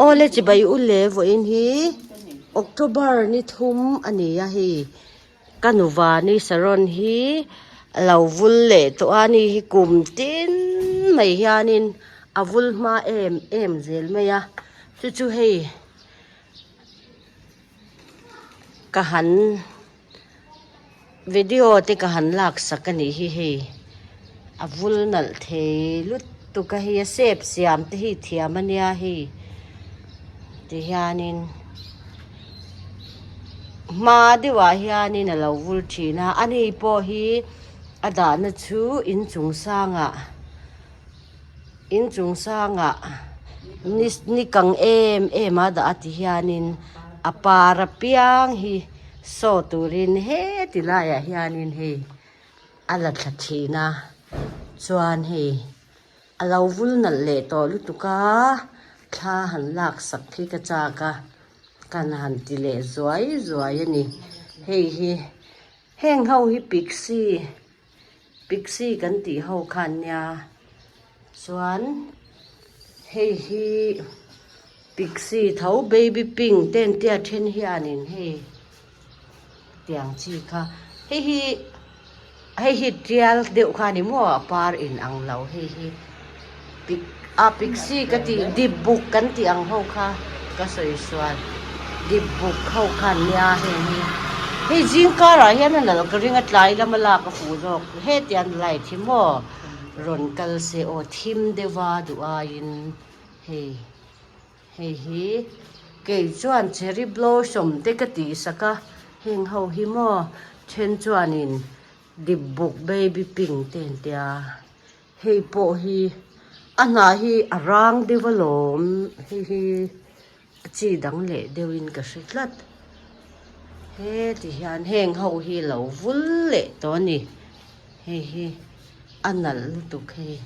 Awle chibai u le vawiin hi October ni thum a ni a hei ka nuvani saron hi a lo vul leh tawh a ni hi kum tin mai hianin a vul hma em em zel mai a chu chu hei ka han. Video te ka han lak sak a nih hi hei a vul nalh thei lutuk a hei a sep siam te hi thiam a nia hei ti hianin hma deuhah hianin a lo vul thin a ani pawh hi a dahna chu inchung sangah. Inchung sangah ni ni kang em em a dah a ti hianin a par apiang hi saw turin heti laiah hianin hei a la thla thin a chuan hei a lo vul nalh leh tawh lutuk a thla han lak sak hi ka chak a kan han ti leh zuai zuai a ni hei hi heng ho hi pixie. Pixie kan tih ho khan nia chuan hei hi pixie tho baby pink te an tia then hianin hei tiang chi kha hei hi hei hi tial deuh kha a ni maw a par in ang lo hei hi. Pik a pixie ka tih dip buk kan tih ang ho kha ka sawi sual dip buk ho khan nia heng hi hei zing karah hian a nalh ka ring a tlai lama lak a fuh zawk hetiang light hi maw rawn kal se aw thim deuha duh aiin hei hei hi kei chuan cherry blossom te ka tih sak a heng ho hi maw then chuanin dip buk baby pink te an tia. Hei pawh hi a hnah hi a rang deuh alawm hei hi a chi dang leh deuhin ka hre tlat heti hian heng ho hi lo vul leh tawh a ni hei hi a nalh lutuk hei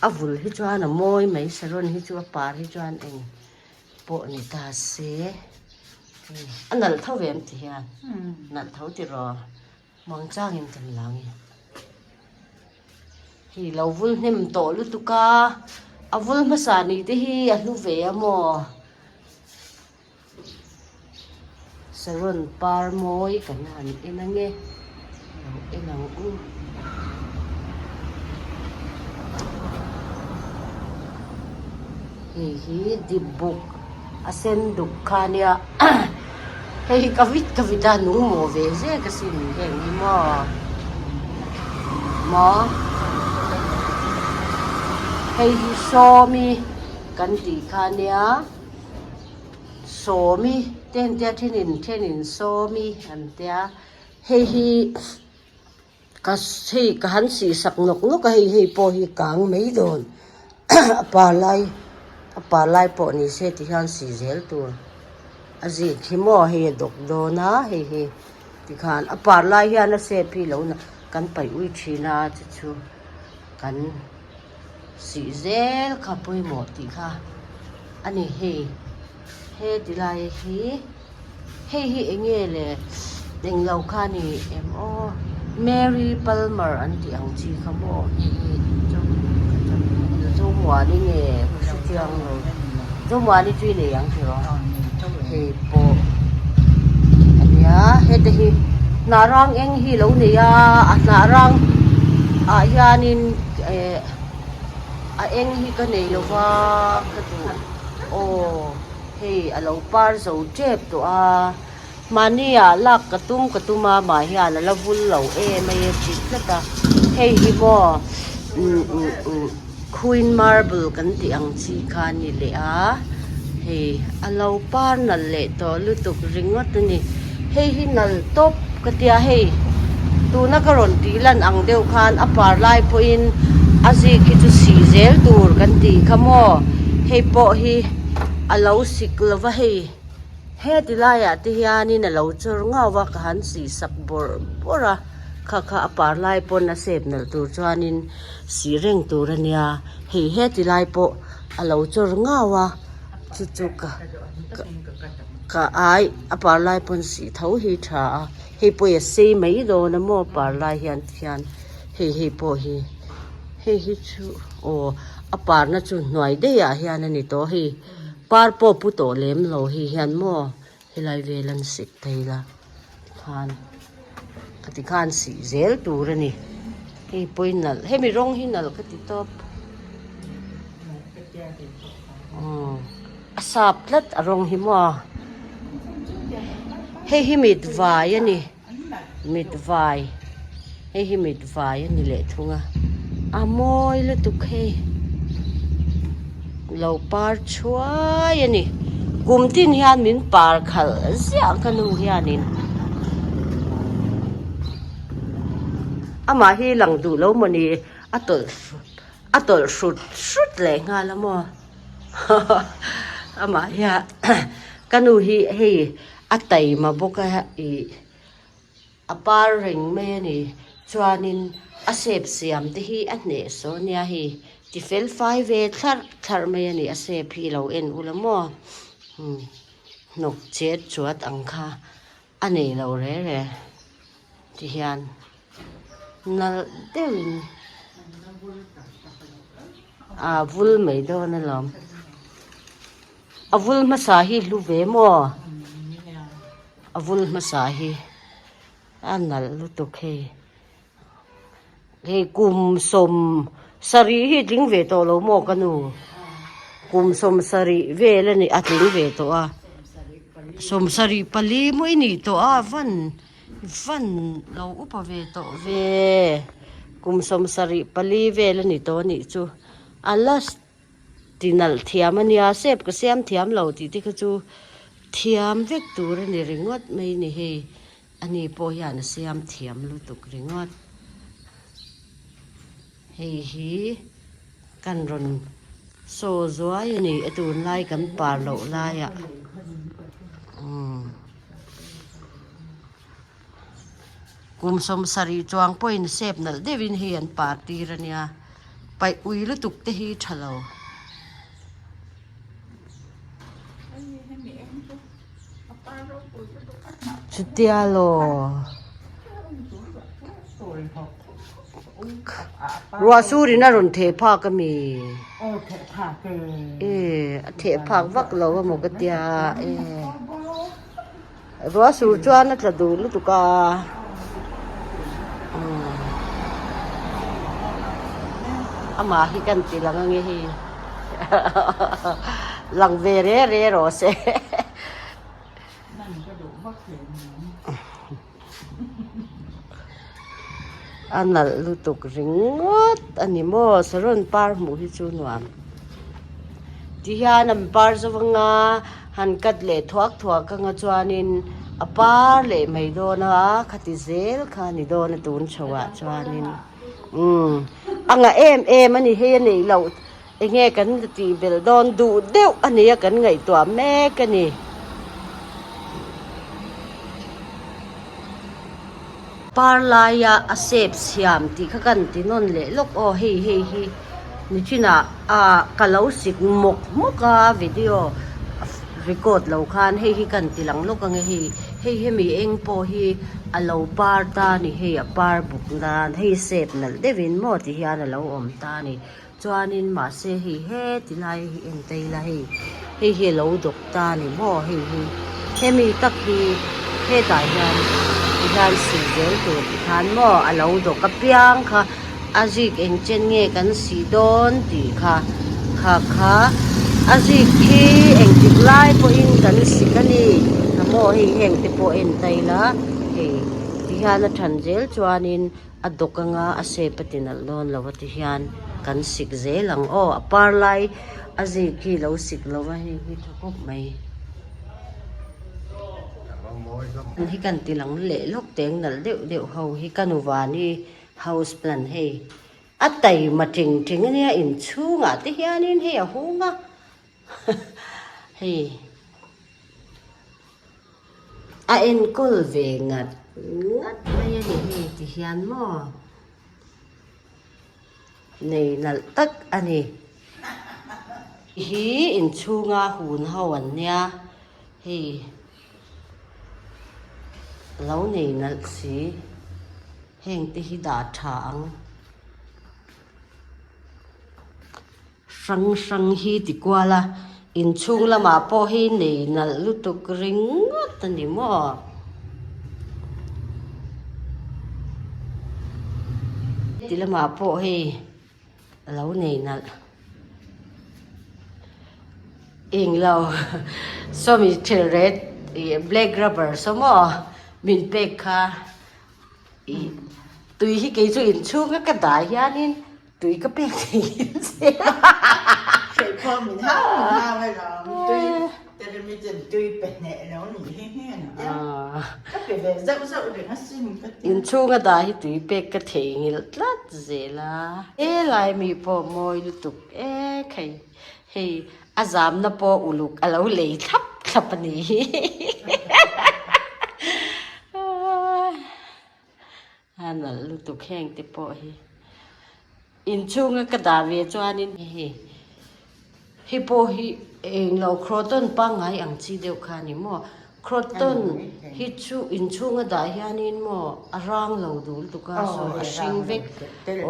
a vul hi chuan a mawi mai saron hi chu a par hi chuan eng pawh ni ta se a nalh tho ve em ti hian nalh tho tiraw. Muangchangin kan la nge. Hei lo vul hnem tawh lutuk a, a vul hmasa ni te hi a hlu ve a maw? Saron par mawi kan han en ange, lo en ang u. Hei hi dip buk a sen duk kha ania hei hi ka vit ka vit a nung maw ve zek asin heng hi maw maw hei hi sawmi kan tih kha ania sawmi te an tia thenin thenin sawmi an tia hei hi. Ka hei ka han sih sak nawk nawk a hei hei pawh hi kang mai dawn a par lai a par lai pawh ni se ti hian sih zel tur a zik hi maw hei a dawk dawn a hei hi tikhan a par lai hian a sep hi lo na kan paih ui thin a chu chu kan sih zel kha pawimawh tih kha a ni hei heti lai hi. Hei hi eng nge le englo kha a ni em aw Mary Palmer an tih ang chi kha maw hei hi Zomuani nge ka hre chiang lo Zomuani chu i nei ang tiraw hei pawh a nia heta hi hnah rang eng hi lo nei a a hnah rang ah hianin eh a eng hi ka nei lo va ka duh aw. Hei a lo par zo tep tawh a, mahni ah lak ka tum ka tum a mah hian a la vul lo em mai a ti tlat a, hei hi maw umm umm umm queen marble kan tih ang chi kha a ni leh a, hei a lo par nalh leh tawh lutuk ringawt a ni, hei hi nalh tawp ka tia hei tuna ka rawn tih lan ang deuh khan a par lai pawhin a zik hi chu sih zel tur kan tih kha maw hei pawh hi. A lo sik lo va hei heti laiah te hianin a lo chawr ngau a ka han sih sak bawrh bawrh a kha kha a par lai pawn a sep nalh tur chuanin sih reng tur a nia hei heti lai pawh a lo chawr ngau a chu chu ka ka ai a par lai pawn sih tho hi tha a hei pawh hi a sei mai dawn a maw par lai hian tikhian hei hei pawh hi hei hi chu aw. A parna chu hnuai daih ah hian a ni tawh hei. Par pawh pu tawh lem lo hi hian maw helai vel an sik thei la tikhan khati khan sih zel tur a ni hei pawhin nalh hemi rawng hi nalh ka ti tawp aw a sap tlat a rawng hi maw hei hi mit vai a ni. Mit vai hei hi mit vai a ni leh thung a a mawi lutuk hei lo par thuai a ni kum tin hian min par khalh ziah ka nu hianin amah hi lang duh lo mawni a tawlh a tawlh hrut hrut leh nghal a maw amah hian ka nu hi hei. A taima bawk a ih a par reng mai a ni chuanin a sep siam te hi a hneh saw nia hei ti fel fai ve thlarh thlarh mai a ni a sep hi lo en ula maw umm hnawk chet chuat ang kha a nei lo re re ti hian nalh deuhin aa vul mai dawn alawm. A vul hmasa hi hlu ve maw? A vul hmasa hi a nalh lutuk hei. Hei kum sawm sarih hi tling ve tawh lo maw ka nu? Kum sawm sarih vel a ni a tling ve tawh a. Sawm sarih pali maw i nih tawh a van van lo upa ve tawh ve. Kum sawm sarih pali vel a ni tawh a nih chu. A last. Ti nalh thiam a nia, sep ka siam thiam lo tih te kha chu thiam vek tur a ni ringawt mai ni hei, ani pawh hian a siam thiam lutuk ringawt. Hei hi kan rawn saw zuai a ni e tunlai kan par loh laiah umm. Kum sawmsarih chuang pawhin sep nalh deuhin hei an par tir a nia, paih ui lutuk te hi tha lo. Chutia law ruah surin a rawn theh phak a mi? E a theh phak vak lo a maw ka tia e. Ruah sur chuan a tla duh lutuk a amah hi kan ti lang ange hei lang ve re re rawh se a nalh lutuk ringawt a ni maw saron par hmuh hi chu nuam tihian an par zawk anga. Han cut leh thuak thuak anga chuanin a par leh mai dawn a khati zel kha a ni dawn a tun chho ah chuanin umm a ngah em em a ni hei a neih loh eng nge kan tih belh dawn duh deuh a ni a kan ngaihtuah mek a ni. Par laia a sep siam tih kha kan ti nawn leh lawk aw hei hei hi nichinah ah ka lo sik mawk mawk a video record lo khan hei hi kan ti lang lawk ange hei hei hemi eng pawh hi a lo par ta a ni hei a par buk nan hei sep nalh deuhin maw ti hian a lo awm ta a ni chuanin mahse hei heti lai hi en ta ila hei hei hi a lo dawk ta a ni maw hei hi hemi tak hi hetah hian ti hian sih zel tur ti khan maw a lo dawk apiang kha a zik eng chen nge kan sih dawn tih kha kha kha a zik khi engtik lai pawhin kan sik a ni a maw hei heng te pawh en ta ila hei ti hian a than zel chuanin. A dawk anga a shape a ti nalh dawn lo a ti hian kan sik zel ang aw a par lai a zik hi lo sik lo va hei hi tha khawp mai hi kan ti lang leh lawk teng nalh deuh deuh ho hi ka nu van hi house plant hei a taima teng teng ania inchhungah te hianin hei a hung a hei. A enkawl ve ngat ngat mai a ni hei ti hian maw nei nalh tak a ni hi inchhunga hun ho an nia hei lo nei nalh si heng te hi dah tha ang. Hrang hrang hi ti kual a. Inchhung lamah pawh hi nei nalh lutuk ringawt a ni maw? Ti lamah pawh hei a lo nei nalh. Englo sawmi thil red ih black rubber saw maw min pek kha ih tui hi kei chu inchhunga ka dah hianin Tui ka pek thei in che. Hreihkhawm min hau min hau e lawm tui teremi chuan tui pe hneh lo ni hi hi an tia ka pe ve zauh zauh reng asin ka tia. Inchhunga dah hi tui pek ka thei ngilh tlat zel a. Helai mi pawh mawi lutuk e khai hei a zamna pawh uluk a lo lei thlap thlap a ni hi. A nalh lutuk heng te pawh hi inchhunga ka dah ve chuanin hei hei pawh hi englo croton pangngai ang chi deuh kha a ni maw croton hi chu inchhunga dah hianin maw a rang lo duh lutuk a saw a hring vek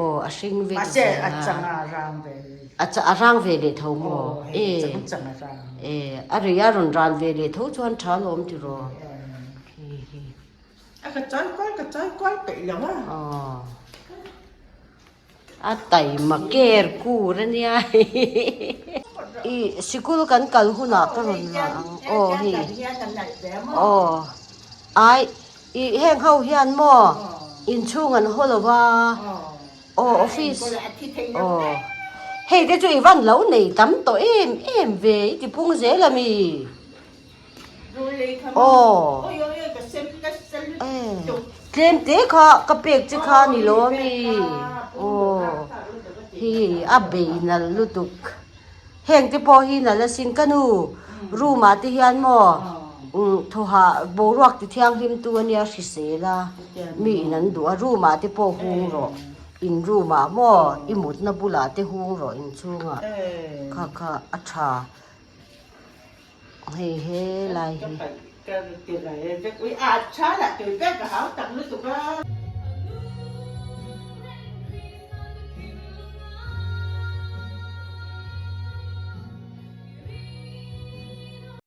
aw a hring vek zel a a rang ve leh tho maw e e a rei a rawn ran ve leh tho chuan tha alawm tiraw hei hi. A ka chai kual ka chai kual peih lo a. Aw. A taima ker kur a nia. I sikul kan kal hunah ka rawn la ang. Aw hei. Aw. Ai i heng ho hian maw inchhung an haw lo va. Aw office. Aw. Hei te chu i van lo nei tam tawh em em ve i ti pung zel a mi. Aw tlem te kha ka pek che kha ni lo ami aw hi a bei nalh lutuk heng te pawh hi nalh asin ka nu room ah te hian maw thawhah boruak ti thianghlim tu ania hrisel a mi in an duh a room ah te pawh hung rawh in room ah maw i mutna bulah te hung rawh inchhungah kha kha a tha. Hei he lai hi.